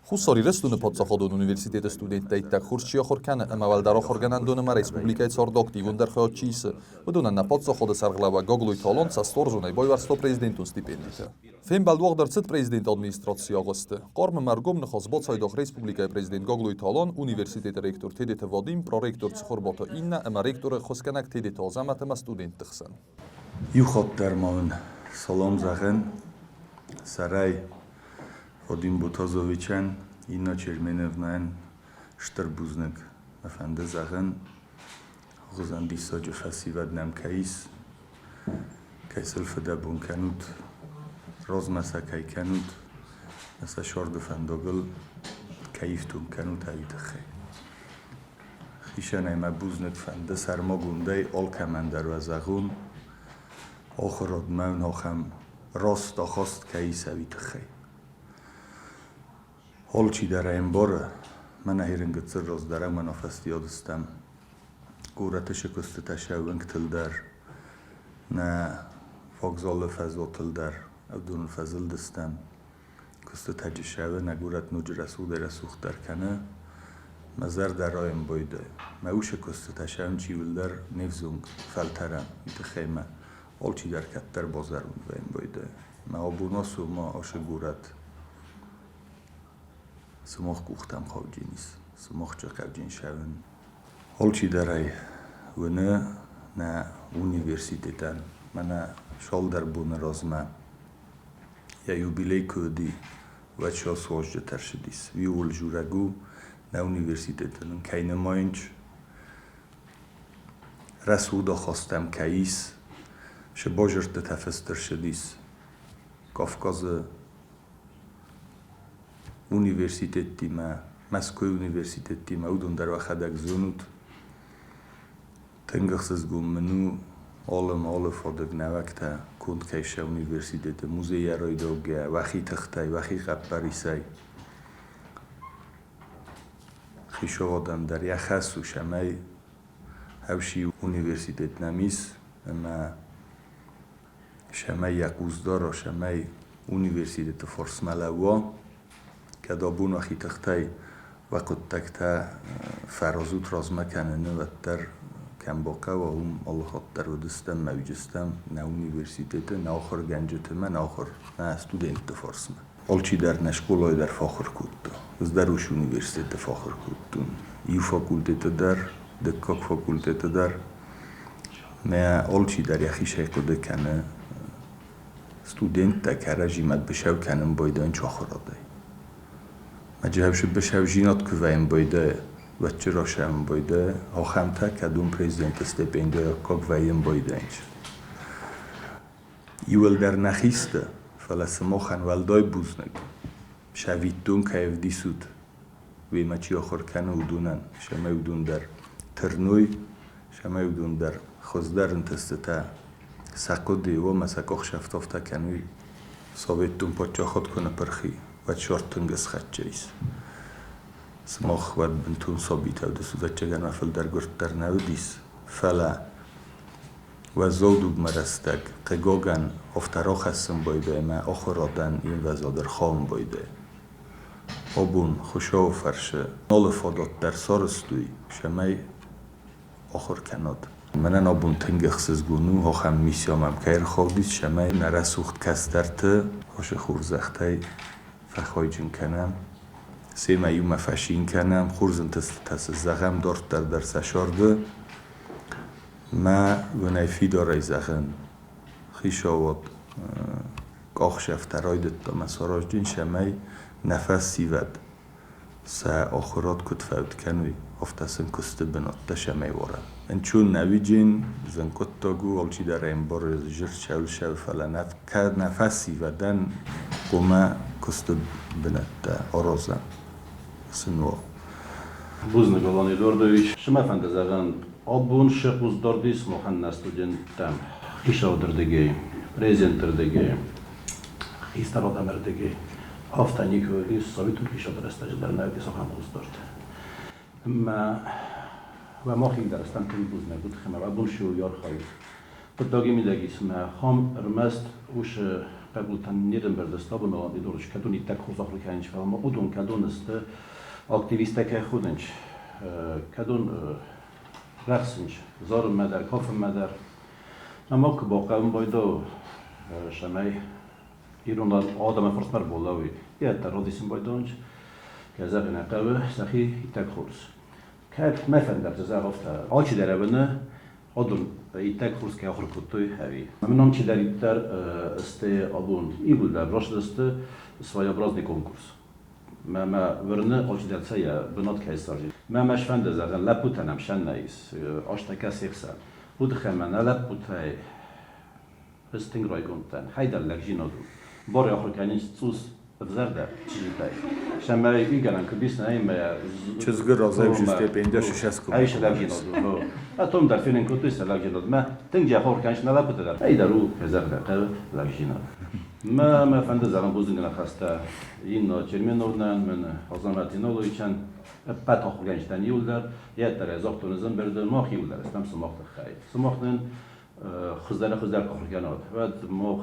Хуссар Ирыстоны паддзахадон университеты студенттӕ иттӕг хорз чи ахуыр кӕны ӕмӕ уӕлдӕр ахуыргӕнӕндоны ӕмӕ республикӕйы царды активондӕр хайад чи исы, уыдонӕн нӕ паддзахады сӕргълӕууӕг Гаглойты Алан цӕстуарзонӕй байуӕрста президентон стипендитӕ. Фембӕлд уагъд ӕрцыд президенты администрацийы агъуысты. Хъарм ӕмӕ ӕргом ныхас бацайдагъ республикӕйы президент Гаглойты Алан, университеты ректор Тедеты Вадим, проректор Цхуырбаты Иннӕ ӕмӕ ректоры ӕххуысгӕнӕг Тедеты Азӕмӕт ӕмӕ студентты хсӕн. Иу хатт дӕр ма уын салам зӕгъын сӕрӕй Вадим Ботазовичӕн, Инна Черменовнайӕн стыр бузныг. Мӕ фӕнды зӕгъын, хуызӕн диссаджы фӕсивӕд нӕм кӕй ис, кӕй сыл фыдӕбон кӕнут, размӕ сӕ кӕй кӕнут, сӕ сӕрды фӕндагыл кӕй ифтонг кӕнут, ӕви тыххӕй. Хицӕнӕй мӕ бузныг фӕнды сӕрмагондӕй алкӕмӕн дӕр уӕ зӕгъон, ахуырадмӕ уын ахӕм раст ахаст кӕй ис, ӕви тыххӕй. Алчидӕр ӕй ӕмбары, мӕнӕ хирын гыццыл раздӕр ӕмӕ нӕ фӕстиад стӕм. Горӕты сы куыстытӕ сӕ уӕнгтыл дӕр, нӕ вокзалы фӕзуатыл дӕр уыдоныл фӕзылдыстӕм. Куыстытӕ джысӕуы нӕ горӕт ноджы рӕсугъдӕй-рӕсугъддӕр кӕны. Мӕ зӕрдӕ райӕмбойды. Мӕ усы куыстытӕ сӕм чи уылдӕр не взонг фӕлтӕрӕн, уый тыххӕй мӕ алчидӕр кӕддӕр базӕронд вӕййы. Мӕ абон ацу ма ашы горӕт сымах къухтӕм хауджын ис, сымах чъырхъӕвджын сӕвын. Алчидӕр ӕй уыны нӕ университетӕн, мӕнӕ цалдӕр боны размӕ йӕ юбилей куы уыди, уӕд сӕ уазджытӕ ӕрцыдис. Иууыл дзурӕг у, нӕ университеты нын кӕй нымайынц, рӕсугъд ахастӕм кӕй ис, сы базырдтытӕ фыст ӕрцыдис Кавказы университеттимӕ, Мӕскуыйы университеттимӕ, уыдон дӕр уӕхӕдӕг зонут. Тынг ӕхсызгон мын у, алы ӕмӕ алы фадыг нӕуӕгтӕ конд кӕй сӕ университеты музейӕ райдаугӕ, уӕхи тыхтӕй, уӕхи хъӕппӕрисӕй. Хицауадӕн дӕр йӕ хӕс у, цӕмӕй ӕвси университет нӕм ис ӕмӕ цӕмӕй йӕ хъус дара, цӕмӕй университеты фарсмӕ лӕууа, кӕд абон уӕхи тыхтӕй уӕ хъуыддӕгтӕ фӕразут размӕ кӕныны, уӕддӕр кӕм бахъӕуа, уым алыхатт дӕр уыдыстӕм мӕ уыдыстӕм нӕ университеты, нӕ ахуыргӕнджыты мӕ нӕ ахуыр, нӕ студентты фарсмӕ. Алчидӕр нӕ скъолайы дӕр фӕахуыр кодта. Ӕз дӕр уыцы университеты фӕахуыр кодтон. Иу факультеты дӕр, дыккаг факультеты дӕр. Мӕ алчидӕр йӕхицӕй хъуыды кӕны, студенттӕ кӕрӕдзимӕ быцӕу кӕнын байдайынц ахуырадӕй. Мӕ быцӕудзинад куы вӕййын байдайы, уӕд расайын байдайы, ахӕмтӕ, кӕд уым президенты стипендийы аккаг вӕййын байдайынц. Иуӕлдӕр нӕхи сты, фӕлӕ сымахӕн уӕлдай бузныг, сӕвиттон кӕй ӕвдисут, уемӕ чи ахуыр кӕны, уыдонӕн, цӕмӕй уыдон дӕр тырной, цӕмӕй уыдон дӕр хуыздӕр ӕнтыстытӕ сӕ хъуыды уомӕ сӕ къухсӕфтофтӕ кӕнуй. Советтон паддзахад ку ныппырх и, уӕд сӕр тынг ысхӕццӕ ис. Сымах уӕд бынтон сабитӕ уыдысут, ӕвӕццӕгӕн уӕ фылдӕр гуырд дӕр нӕ уыдис, фӕлӕ уӕззау дугмӕ рӕстӕг, хъыгагӕн, афтӕ рахӕссын байдайы ӕмӕ ахуырадӕн инвӕзад ӕрхауын байдайы. Абон Хуыцауы фӕрцы алы фадат дӕр сарӕзтой, цӕмӕй ахуыр кӕнат. Мӕнӕн абон тынг ӕхсызгон у, ахӕм миссия мӕм кӕй ӕрхаудис, цӕмӕй нӕ рӕсугъд кӕстӕрты ацы хорзӕхтӕй фӕхайджын кӕнӕм, семӕ иумӕ фӕцин кӕнӕм, хорз ӕнтыстытӕ сын зӕгъӕм дарддӕр дӕр сӕ царды. Мӕ уынӕй фидарӕй зӕгъын, хицауад къахсӕфтӕ райдыдта мӕ саразджын, цӕмӕй нӕ фӕсивӕд сӕ ахуырад куыд фӕуд кӕной, афтӕ сын куысты бынӕттӕ цӕмӕй уара. Ӕнцон нӕ уиджын, зын хъуыддаг у, алчидӕр ӕмбары зырчӕу-сӕу, фӕлӕ кӕд нӕ фӕсивӕдӕн хъуамӕ куысты бынӕттӕ аразӕм, сын уа. Бузныг, Алан Эдуардович. Цы мӕ фӕнды зӕгъын, абон сӕ хъусдард ис махӕн нӕ студенттӕм хицауады президенты рдыгӕй, хистӕр адӕмы рдыгӕй. Афтӕ никуы уыдис, советон хицауады рӕстӕджы дӕр нӕ уыдис ахӕм хъусдард. Ӕмӕ уӕ махин дӕр стӕм тынг бузныг уыд, ӕмӕ абон шы уый архайут. Хъуыддаги мидӕг ис, ӕмӕ ахӕм ӕрмӕст уыцы Хъӕбултӕн не рӕмбӕрдысты абон Алан Эдуардович, кӕдон иттӕг хорз ахуыр кӕнынц, фӕлӕ ма уыдон кӕдон сты активисттӕ кӕй хонынц, кӕдон рӕхсынц зарынмӕ дӕр, кафынмӕ дӕр. Ӕмӕ куы бахъӕуын байдау, цӕмӕй ирон адӕмы фыртмӕ ӕрбалӕууой, йӕ радисын байдауынц, кӕй зӕгъын ӕй хъӕуы, сӕхи иттӕг хорз. Кӕд мӕ фӕндӕрты зӕгъ афтӕ, алчидӕр ӕвӕны адон иттӕг хорз кӕй ахуыр кодтой ӕви. Мӕнӕн чидӕриддӕр сты абон иууылдӕр рацыдысты своеобразный конкурс. Мӕ мӕ уырны, алчидӕр сӕ йӕ бынат кӕй ссардзӕн. Мӕ мӕ сфӕнды зӕгъын, лӕппутӕн ӕм сӕн нӕ ис, азтӕ се хсӕн. Уыдыхӕн мӕ нӕ лӕппутӕй ӕз тынг райгонд дӕн. Хайдӕр лӕгдзинад у. Барӕй ахуыр кӕнынц цъус ӕвзӕрдӕр чызджытӕй. Сӕмӕй уый куы бис нӕй мӕ Чызгы разӕй стипендия шишеску. Ай лӕгдзинад у. А том дӕр фенын кодтой сӕ лӕгдзинад. Мӕ тынг ахуыр кӕнынц нӕ лӕппутӕ дӕр. Ай дӕр у зӕгъгӕ хъӕуы лӕгдзинад. Мӕ мӕ фӕнды зӕгъын бузныг ныхӕстӕ Инна Черменовнӕн, мӕн Азамат Иналовичӕн, ӕппӕт ахуыргӕнджытӕн иуылдӕр, йӕ дӕр загътон ӕз ӕмбырды, мах иуылдӕр стӕм сымах тыххӕй. Сымах нын хуыздӕры хуыздӕр ахуыргӕнӕг. Уӕд мах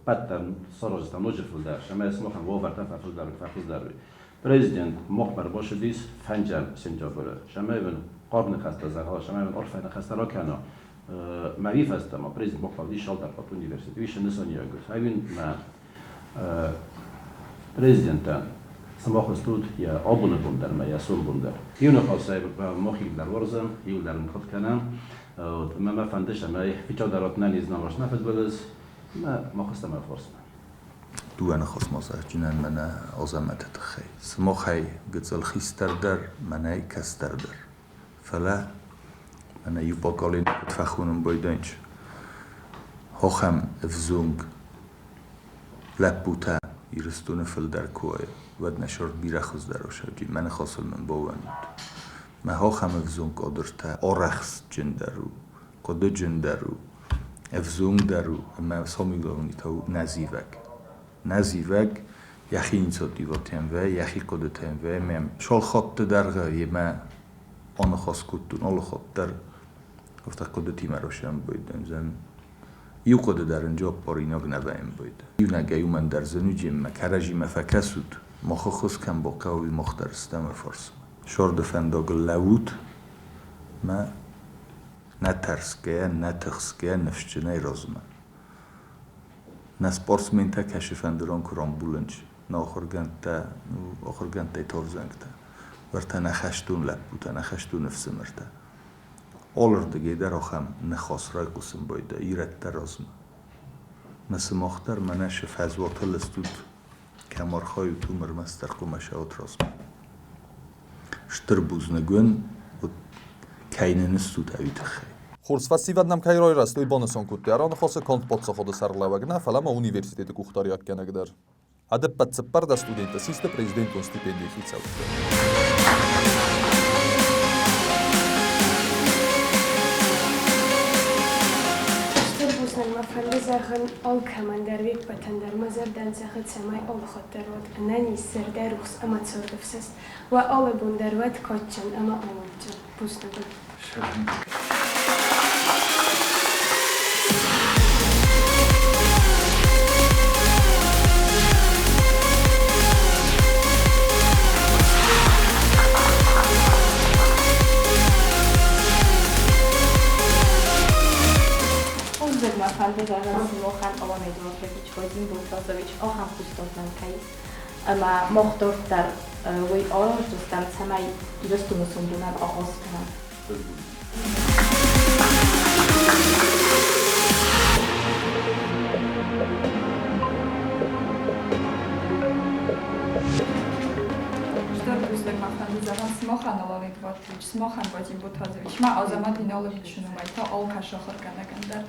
пӕттӕн сараздзыстӕм ноджы фылдӕр, цӕмӕй сымахӕн уавӕртӕ фӕфылдӕр фӕхуыздӕр уой. Президент махмӕ ӕрбацыдис фӕндзӕм сентябры, цӕмӕй уын хъарм ныхӕстӕ зӕгъа, цӕмӕй уын арфӕ ныхӕстӕ ракӕна. Мӕ фӕстӕ ма президент махмӕ уыдис цалдӕр хатт университет, уый нысаниуӕг уыд. Ай уын мӕ президентӕн сымах стут йӕ абоны бон дӕр ӕмӕ йӕ сомбон дӕр. Иу ныхасӕй мах иуылдӕр уарзӕм, иуылдӕр ын кад кӕнӕм. Ӕмӕ мӕ фӕнды, цӕмӕй фичъадӕрат нӕниз нӕ нӕ фыдбылыз, мӕ мах стӕм ӕфхӕрсмӕ. Дыууӕ ныхас ма зӕгъджынӕн мӕнӕ Азӕмӕты тыххӕй. Сымахӕй гыццыл хистӕр дӕр, мӕнӕй кӕстӕр дӕр. Фӕлӕ мӕнӕ иу поколени куыд фӕхонын байдайынц, ахӕм ӕвзонг лӕппутӕ Ирыстоны фылдӕр куы уой, уӕд нӕ сӕрд бирӕ хуыздӕр у сӕвджи. Мӕ ныхасыл мын баууӕндут. Мӕ ахӕм ӕвзонг кадртӕ арӕхстджындӕр у, хъуыдыджындӕр у, ӕвзонгдӕр у ӕмӕ самый та у нӕзивӕг. Нӕзивӕг йӕхи инициативӕтӕм вӕййы, йӕхи хъуыдытӕм вӕййы. Мӕм цал хатты дӕргъы йемӕ аныхас кодтон, алы хатт дӕр афтӕ хъуыдытимӕ росӕмбӕлдӕн. Иу хъуыды дӕр ын аппаринаг нӕ баембӕлд. Иунӕгӕй уымӕн дӕр зын уыди ӕмӕ кӕрӕдзимӕ фӕкӕсут, мах ӕххуыс кӕм бахъӕуы, уый мах дӕр стӕм ӕрфарсмӕ. Сӕрды фӕндагыл лӕуут мӕ нӕ тӕрсгӕйӕ, нӕ тыхсгӕйӕ, ныфсджынӕй размӕ. Нӕ спортсментӕ кӕсыфӕнды ран куы рамбулынц, нӕ ахуыргӕндтӕ, ахуыргӕндтӕй торзӕнгтӕ, уӕртӕ нӕ хӕстон лӕппутӕ, нӕ хӕстон ӕфсымӕртӕ. Алырдыгӕй дӕр ахӕм ныхас райхъуысын байдайы ирӕттӕ размӕ. Мӕ сымах дӕр мӕнӕ шы фӕзуатыл стут, кӕм архайут, уым ӕрмӕстдӕр хъуамӕ сӕут размӕ. Стыр бузныг уын, кӕй нын стут, уый тыххӕй. Хорз фӕсивӕд нӕм кӕй райрӕзт, уый банысан кодтой раныхасы канд паддзахады сӕргълӕууӕг нӕ, фӕлӕ ма университеты къухдариуӕггӕнӕг дӕр. Ӕдӕппӕт 14 студенттӕ систы президентон стипендийы хицӕуттӕ. Стыр бузныг мӕ фӕнды зӕгъын алкӕмӕн дӕр, уе ппӕтӕн дӕр мӕ зӕрдӕн зӕгъы, цӕмӕй алыхатт дӕр уат ӕнӕниз, зӕрдӕрухс ӕмӕ цардӕфсӕст, уӕ алы бон дӕр уӕд кадджын ӕмӕ амондджын. Бузныг. Бузныг мӕ фӕнды зӕгъын сымахӕн Алан Эдуардович, Вадим Ботазович, ахӕм куыстуат нӕм кӕй ис. Ӕмӕ мах дарддӕр уый араздзыстӕм, цӕмӕй Ирыстоны сомбонӕн ахъаз кӕнӕм. Стыр бузныг мӕ фӕнды зӕгъын сымахӕн, Алан Эдуардович, сымахӕн, Вадим Ботазович, мӕ Азамат Иналовичы номӕй та алкӕцы ахуыргӕнӕгӕн дӕр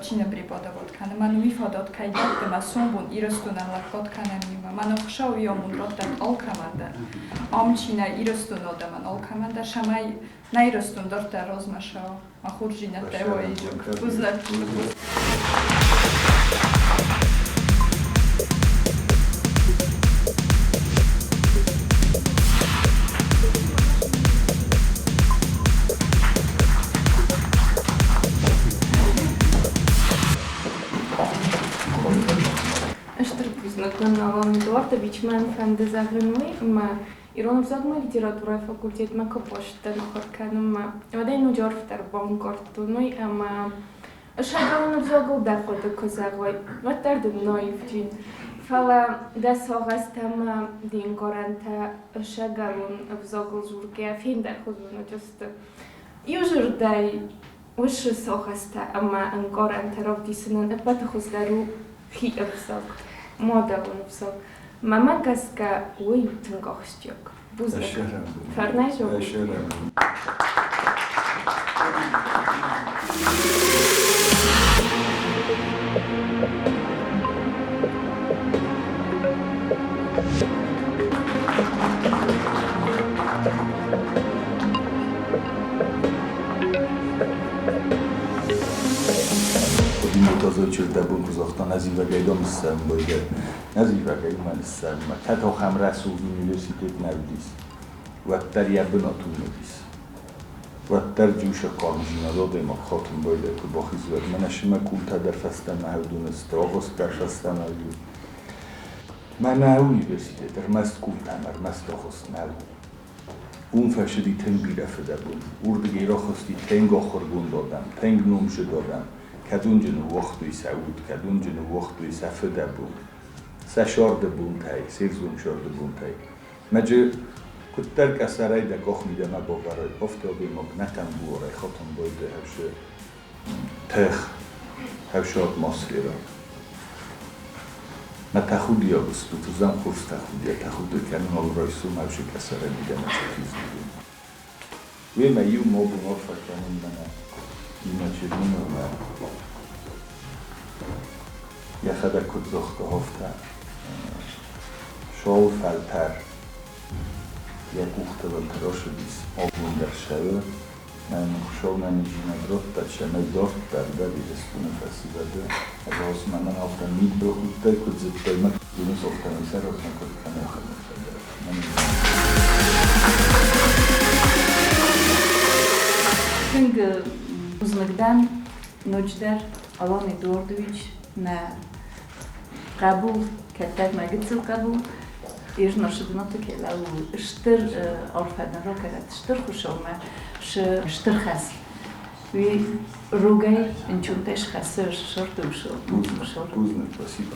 чи нӕ преподават кӕны, мӕн уый фадат кӕй дӕтты, мӕ сомбон Ирыстонӕн лӕггад кӕнӕм иумӕ. Мӕн Хуыцау уый амонд раттӕд алкӕмӕн дӕр. Ам чи нӕ Ирыстоны адӕмӕн алкӕмӕн дӕр, цӕмӕй нӕ Ирыстон дарддӕр размӕ цӕуа. Мӕ хорздзинӕдтӕ уаид. Бузныг. Эдуардович, мӕн фӕнды зӕгъын уый, ӕмӕ ирон ӕвзагмӕ литературӕйы факультетмӕ куы бацыдтӕн ахуыр кӕнынмӕ, уӕд ӕй ноджы арфдӕр банкъардтон уый, ӕмӕ сагӕлон ӕвзагыл дӕ хъуыды куы зӕгъой, уӕддӕр дын наивджын. Фӕлӕ дӕ сагъӕстӕ ӕмӕ де нкъарӕнтӕ сагӕлон ӕвзагыл дзургӕйӕ фендӕрхуызон уыдысты. Иу дзырдӕй, уыцы сагъӕстӕ ӕмӕ ӕнкъарӕнтӕ равдисынӕн ӕппӕты хуыздӕр у хи ӕвзаг, мадӕлон ӕвзаг. Мӕнмӕ гӕсгӕ, уый тынг ахсджиаг. Бузныг. Фӕрнӕй зонгӕ. Мутазович дӕ бон куы загъта, нӕ зивӕгӕй дӕм ссӕн бойгӕ, нӕ зивӕгӕй уымӕн ссӕнмӕ. Кӕд ахӕм рӕсугъд университет нӕ уыдис, уӕддӕр йӕ бынат уым уыдис. Уӕддӕр джусы хъармдзинад адӕймаг хатын байдайы, куы бахизы, уӕд. Мӕнӕ сымӕ къултӕ дӕр фӕстӕмӕ ӕвдуны сты, агъуыст дӕр фӕстӕмӕ ӕвдуны. Мӕнӕ университет ӕрмӕст къултӕм, ӕрмӕст агъуыст нӕу. Уым фӕсыди тынг бирӕ фыдӕбон. Уырдыгӕй рахызти тынг ахуыргонд адӕм, тынг номдзыд адӕм. Кӕдонджы ныууагътой сӕ уд, кӕдонджы ныууагътой сӕ фыдӕбон, сӕ сӕрды бонтӕй, се взонг сӕрды бонтӕй. Мӕджы куыддӕр къӕсӕрӕй дӕ къах мидӕмӕ бавӕрай, афтӕ адӕймаг нӕхъӕн буарӕй хатын байдайы хӕфсы тых, хӕфсы атмосферӕ. Мӕ тӕхудиаг стут, уыдзӕн хорз тӕхудиаг, тӕхуды кӕнын алы райсом хӕфсы къӕсӕрӕй мидӕмӕ чи хиздзӕн. Уемӕ иу ма бон арфӕ кӕнын мӕнӕ Инна Черниновнӕ йӕхӕдӕг куыд загъта, афтӕ сау фӕлтӕр йӕ къухты бынты рацыдис, абон дӕр цӕуы. Мӕн Хуыцау нӕниздзинад радтӕд, цӕмӕй дарддӕр дӕр Ирыстоны фӕсивӕды ӕгас мӕнӕн афтӕ мидбылхудтӕй куыд зыдтой, мӕ зонынц, афтӕмӕй сӕ размӕ куыд кӕны фӕдӕр. Тынг бузныг дӕн ноджыдӕр Алан Эдуардович, нӕ хъӕбул, кӕддӕр мӕ гыццыл хъӕбул, Ирыстоны бынаты кӕй лӕууы, стыр арфӕ дын ракӕнӕд, стыр Хуыцаумӕ стыр хӕс. Уый рогӕй ӕнцонтӕй схӕссы сӕрды. Бузныг, спасибо.